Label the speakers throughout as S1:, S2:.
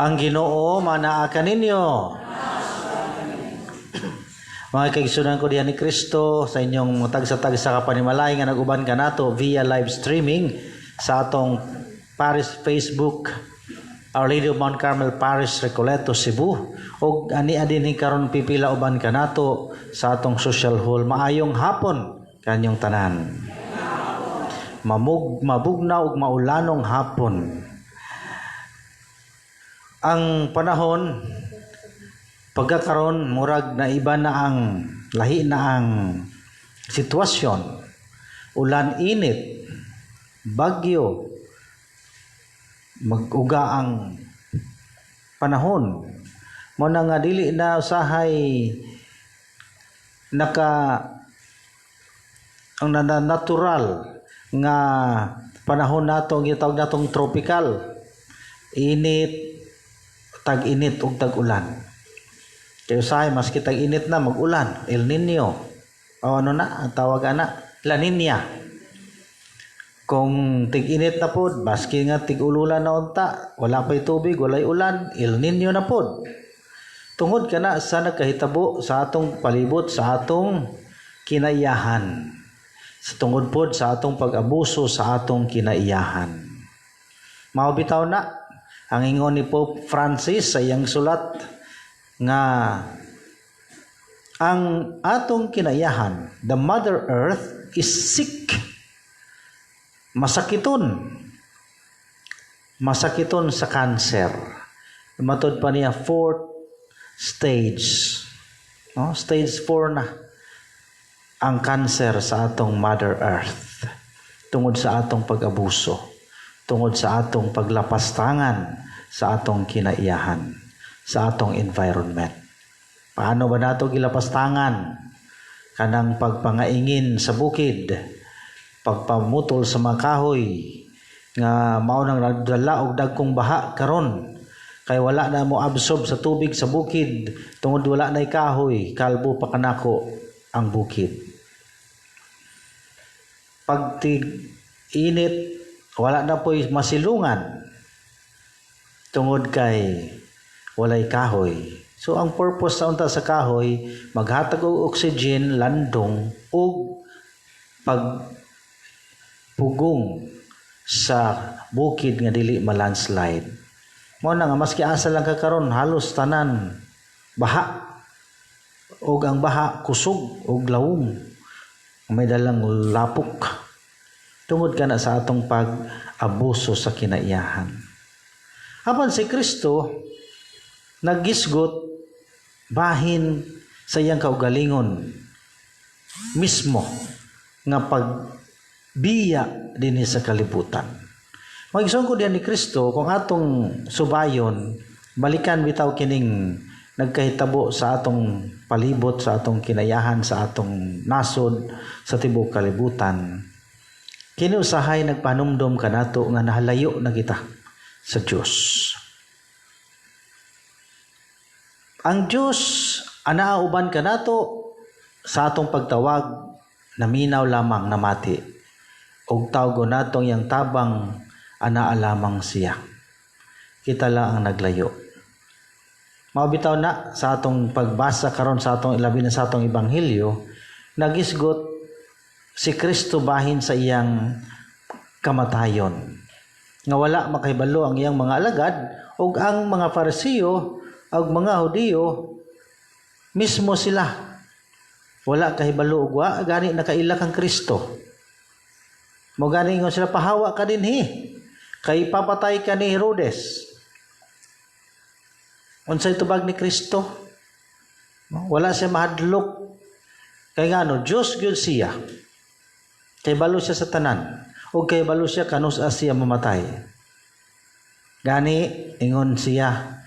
S1: Ang Ginoo manaa kaninyo. Mga kaigsunan ko diha ni Kristo, sa inyong tagsa-tagsa ka panimalay nga nag-uban kanato via live streaming sa atong parish Facebook, Our Lady of Mount Carmel Parish, Recoletos, Cebu, ug ani dinhi karon pipila uban kanato sa atong social hall. Maayong hapon kanyong tanan. Mamug mabugnaw ug maulanong hapon. Ang panahon pagkakaron, murag na iba na ang lahi na ang sitwasyon. Ulan, init, bagyo, mag-uga ang panahon. Mao na nga dili na usahay naka ang natural nga panahon nato, ang gitawag natong tropical, init, tag-init ug tag-ulan. Kay usahay maski tag-init na, mag-ulan, El Nino. O ano na ang tawag ana, La Nina. Kung tig-init na pod, maski nga tig-ululan na unta, wala pa'y tubig, walay ulan, El Nino na pod. Tungod kana sa nagkahitabo sa atong palibot, sa atong kinaiyahan. Sa tungod pod sa atong pag-abuso sa atong kinaiyahan. Mao bitaw na ang ingon ni Pope Francis sa iyang sulat nga ang atong kinaiyahan, the Mother Earth, is sick. Masakiton. Masakiton sa cancer. Matod pa niya, fourth stage. No? Stage 4 na ang cancer sa atong Mother Earth tungod sa atong pag-abuso, tungod sa atong paglapastangan sa atong kinaiyahan, sa atong environment. Paano ba nato gilapastangan? Kanang pagpangaingin sa bukid, pagpamutol sa mga kahoy nga mao nang nagdala og dagkong baha karon, kay wala na mo absorb sa tubig sa bukid tungod wala nay kahoy, kalbo pa kanako ang bukid. Pag tig init, wala na po'y masilungan tungod kay walay kahoy. So ang purpose sa unta sa kahoy, maghatag og oxygen, landong ug pagpugong sa bukid nga dili ma-landslide. Mao na nga maski asa lang ka karon, halos tanan baha, ug ang baha kusog ug lawom, may dalang lapok, tungod kana sa atong pag-abuso sa kinaiyahan. Apan si Kristo naggisgot bahin sa iyang kaugalingon mismo nga pagbiya dinhi sa kalibutan. Mga ko diyan ni Kristo, kung atong subayon, balikan bitaw kining nagkahitabo sa atong palibot, sa atong kinayahan, sa atong nasod, sa tibuok kalibutan. Kini usahay nagpanumdom kanato nga nahalayo na kita sa Dios. Ang Dios anaa uban kanato sa atong pagtawag, naminaw lamang, namati. Og tawgon natong iyang tabang, anaa lamang siya. Kita lang ang naglayo. Mao bitaw na sa atong pagbasa karon, sa atong ilabi na sa atong ebanghelyo, nagisgot si Kristo bahin sa iyang kamatayon nga wala makahibalo ang iyang mga alagad ug ang mga Fariseo ug mga Hudiyo mismo. Sila wala kahibalo ug wa gani nakaila kang Kristo. Mo gani ingon sila, "Pahawa ka dinhi kay papatay ka ni Herodes." Unsay tubag ni Kristo? No? Wala siya mahadlok. Kay ngano? Dios gyud siya. Kay balo siya sa tanan. O kay balo siya kanus-a siya mamatay. Gani ingon siya,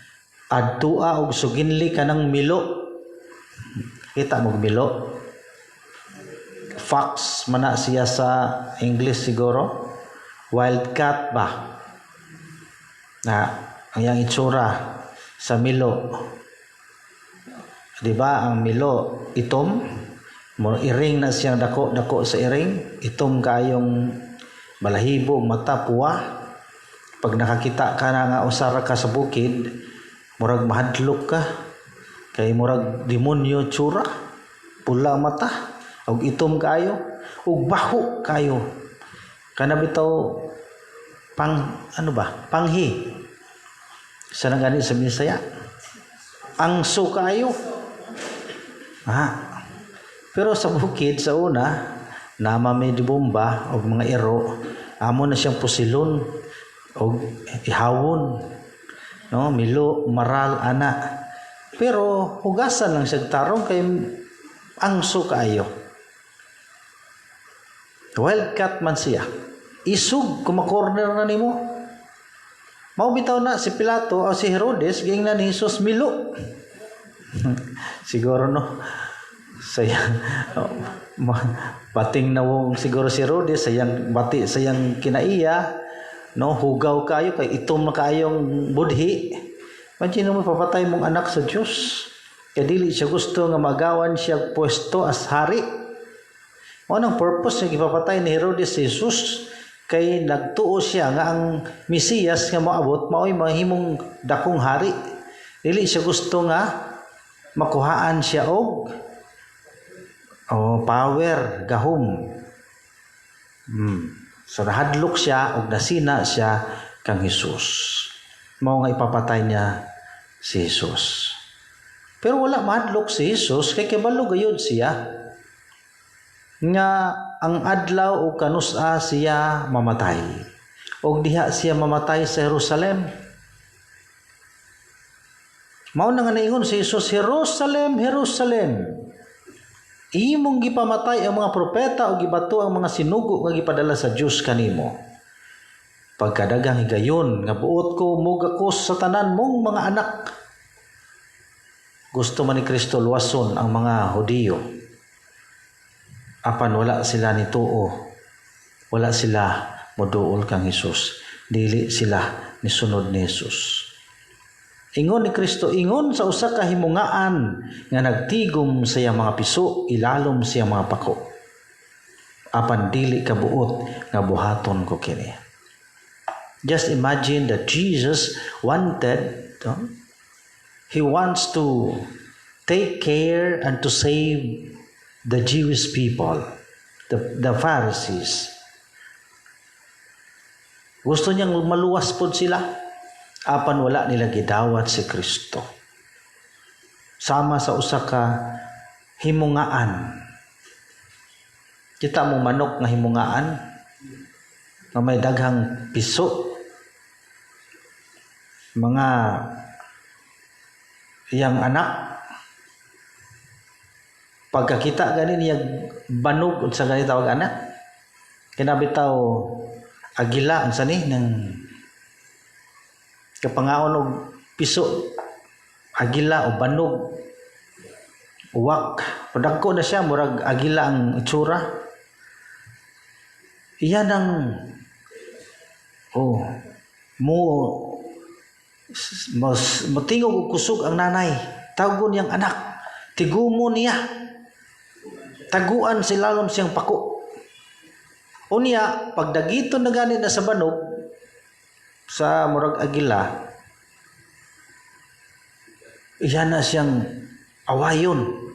S1: "Adtua og suginli kanang milo." Kita mo milo? Fox man na siya sa English siguro. Wild cat ba? Na ang iyang itsura sa milo. 'Di ba ang milo itom? Mo iring na siyang dako dako sa iring, itom kayong balahibo, mata puwa. Pag nakakita ka na nga usa ra ka sa bukid, murag mahadlok ka. Kay murag demonyo tsura. Pula mata, ug itom kaayo, ug baho kaayo. Kana bitaw pang ano ba? Panghi. Sa na gani sa Bisaya? Angso kaayo. Ha. Pero sa bukid sa una, nama may bomba og mga iro, amo na siyang pusilon og ihawon. No, milo, maral ana. Pero hugasan lang siya tarong kay angso kaayo. Wildcat man siya. Isog kuma-corner na nimo. Mao bitaw na si Pilato o si Herodes, giingnan ni Jesus, milo. Siguro, no, saya bating nawong siguro si Herodes sayang bati sayang kinaiya, no, hugaw kayo kay itom na kayong budhi. Imagine mo, papatay mong anak sa Dios kay dili siya gusto nga magawan siya pwesto as hari. Mao nang purpose nga gipapatay ni Herodes si Jesus, kay nagtuo siya nga ang Mesiyas nga moabot mao'y mahimong dakong hari. Dili siya gusto nga makuhaan siya og, oh, power, gahom. So nahadlok siya og nasina siya kang Jesus. Mao nga ipapatay niya si Jesus. Pero wala mahadlok si Jesus kay kibalo gayud siya nga ang adlaw o kanusa siya mamatay. Og diha siya mamatay sa Jerusalem. Mao na nga naingon si Jesus, "Jerusalem, Jerusalem, imong gipamatay ang mga propeta o gibato ang mga sinugo nga gipadala sa Dios kanimo. Pagkadaghang higayon nga buot ko mugakos sa tanan mong mga anak." Gusto man ni Kristo luwason ang mga Hudiyo. Apan wala sila nituo. Wala sila moduol kang Hesus. Dili sila nisunod ni Hesus. Ingon ni Kristo, ingon sa usa ka himungaan nga nagtigom sa iyang mga piso, ilalom sa iyang mga pako. Apan dili ka buot nga buhaton ko kini. Just imagine that Jesus wanted, no? He wants to take care and to save the Jewish people, the Pharisees. Gusto niyang maluwas pod sila, apan wala nila gidawat si Kristo. Sama sa usa ka himungaan. Kita mo manok nga himungaan nga may daghang piso, mga iyang anak. Pagkakita gani niya banog, unsa gani tawag anak, kinabitaw agila, unsa ni nang kapangaon og piso, agila o banog, uwak, padagko na siya, murag agila ang itsura. Iyan ang, oh, mo mas motingog og kusog ang nanay, tawgon niyang anak, tigumo niya, taguan sa ilalom siyang pako. Unya pagdagito na gani na sa banog, sa murag agila, iyan na siyang awayon.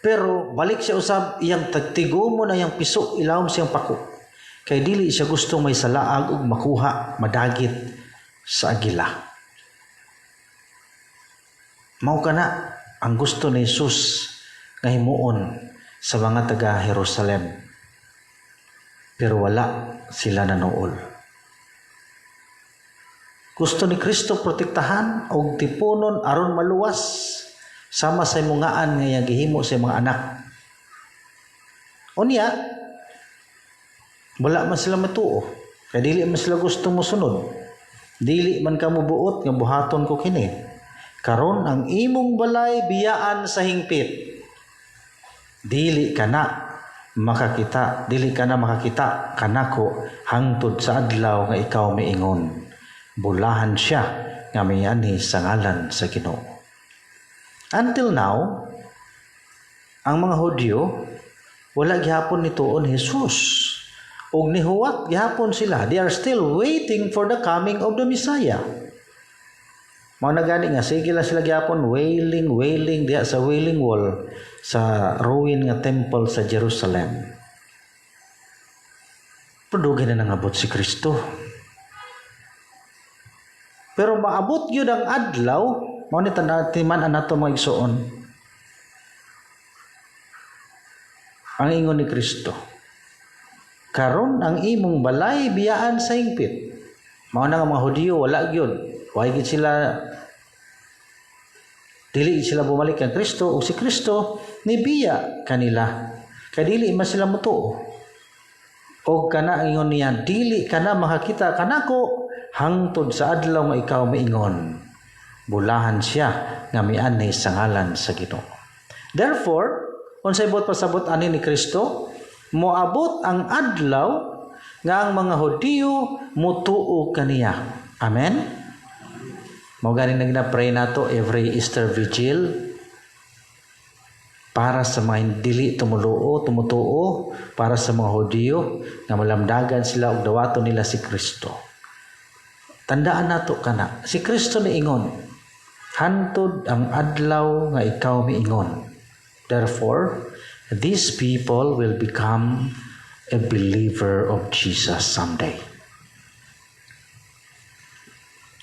S1: Pero balik siya usab, iyang tagtigumo na iyang piso ilawom siyang pako. Kay dili siya gusto may salaag ug makuha, madagit sa agila. Mao kana ang gusto ni Jesus nga himuon sa mga taga Jerusalem. Pero wala sila nanuol. Gusto ni Kristo protektahan og tipunon aron maluwas, sama sa himungaan nga iyang gihimo sa mga anak. Unya, wala man sila matuo. Kay dili man sila gusto mosunod. "Dili man kamo buot nga buhaton ko kini. Karon ang imong balay biyaan sa hingpit. Dili ka na makakita, dili ka na makakita kanako hangtod sa adlaw nga ikaw miingon, 'Bulahan siya nga mianhi sa ngalan sa Ginoo.'" Until now, ang mga Hudyo wala gihapon nituon Jesus. Ug nihuwat gihapon sila. They are still waiting for the coming of the Messiah. Mao na gani nga sige lang sila gihapon wailing, wailing diha sa Wailing Wall sa ruin nga temple sa Jerusalem. Pero dugay na nangabot si Kristo. Pero maabot gyud ang adlaw, mao ni timan-an nato, mga igsoon. Ang ingon ni Kristo, "Karon ang imong balay biyaan sa hingpit." Mao na nga mga Hudiyo wala gyud. Way gyud sila, dili sila bumalik kang Kristo ug si Kristo nibiya kanila. Kay dili man sila motuo. Og kana ingon niya, "Dili ka na makakita kanako hangtod sa adlaw nga ikaw maingon, 'Bulahan siya nga mianhi sa ngalan sa Ginoo.'" Therefore, unsay buot pasabot ani ni Kristo? Moabot ang adlaw nga ang mga Hudiyo mutuo kaniya. Amen. Mao gani nang gina-pray nato every Easter Vigil para sa mga dili tumuluo, tumutuo, para sa mga Hudiyo nga malamdagan sila og dawaton nila si Kristo. Tandaan nato kana, si Kristo niingon, "Hantod ang adlaw nga ikaw miingon." Therefore, these people will become a believer of Jesus someday.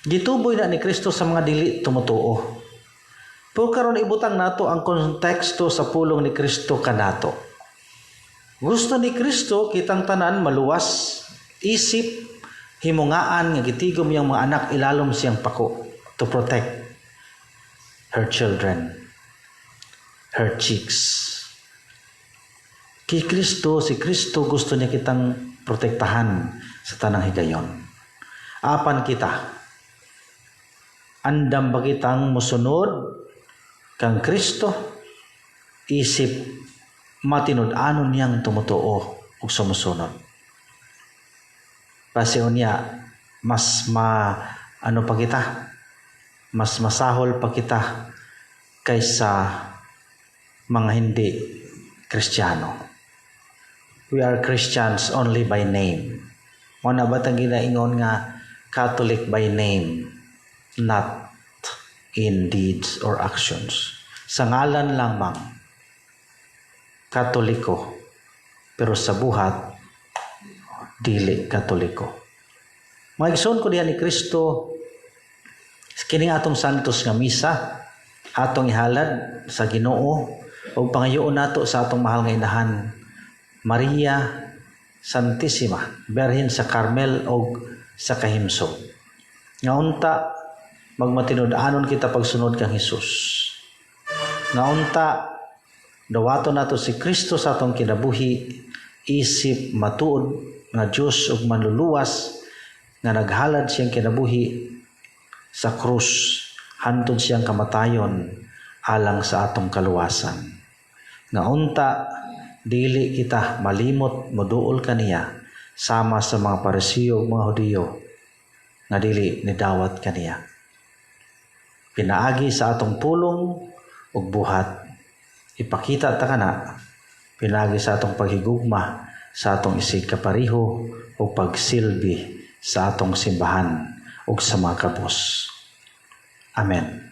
S1: Gituboy na ni Kristo sa mga dili tumutuo. Pero karon ibutang nato ang konteksto sa pulong ni Kristo kanato. Gusto ni Kristo kitang tanan maluwas, isip himungaan nga gitigom iyang mga anak ilalom siyang pako to protect her children, her chicks. Kay Kristo, si Kristo gusto niya kitang protektahan sa tanang higayon. Apan kita, andam ba kitang musunod kang Kristo isip matinud-anon niyang tumutuo ug sumusunod? Kasi unya mas ma ano pa kita, mas masahol pa kita kaysa mga hindi Kristiyano. We are Christians only by name. Mao na ba tang ginaingon nga Catholic by name, not in deeds or actions? Sa ngalan lamang, Katoliko, pero sa buhat, dili Katoliko. Mga igsoon ko diha ni Kristo, kining atong santos nga misa, atong ihalad sa Ginoo ug pangayoon nato sa atong mahal nga inahan Maria Santissima, Berhen sa Carmel ug sa kahimsog. Nga unta magmatinud-anon kita pagsunod kang Hesus. Nga unta dawaton nato si Kristo sa atong kinabuhi isip matuod nga Dios ug manluluwas nga naghalad siyang kinabuhi sa krus hantod siyang kamatayon alang sa atong kaluwasan. Nga unta dili kita malimot moduol kaniya sama sa mga Parisiyo ug mga Hudiyo nga dili nidawat kaniya. Pinaagi sa atong pulong ug buhat, ipakita ta kana pinaagi sa atong paghigugma sa atong isig kapariho ug pagsilbi sa atong simbahan ug sa mga kabos. Amen.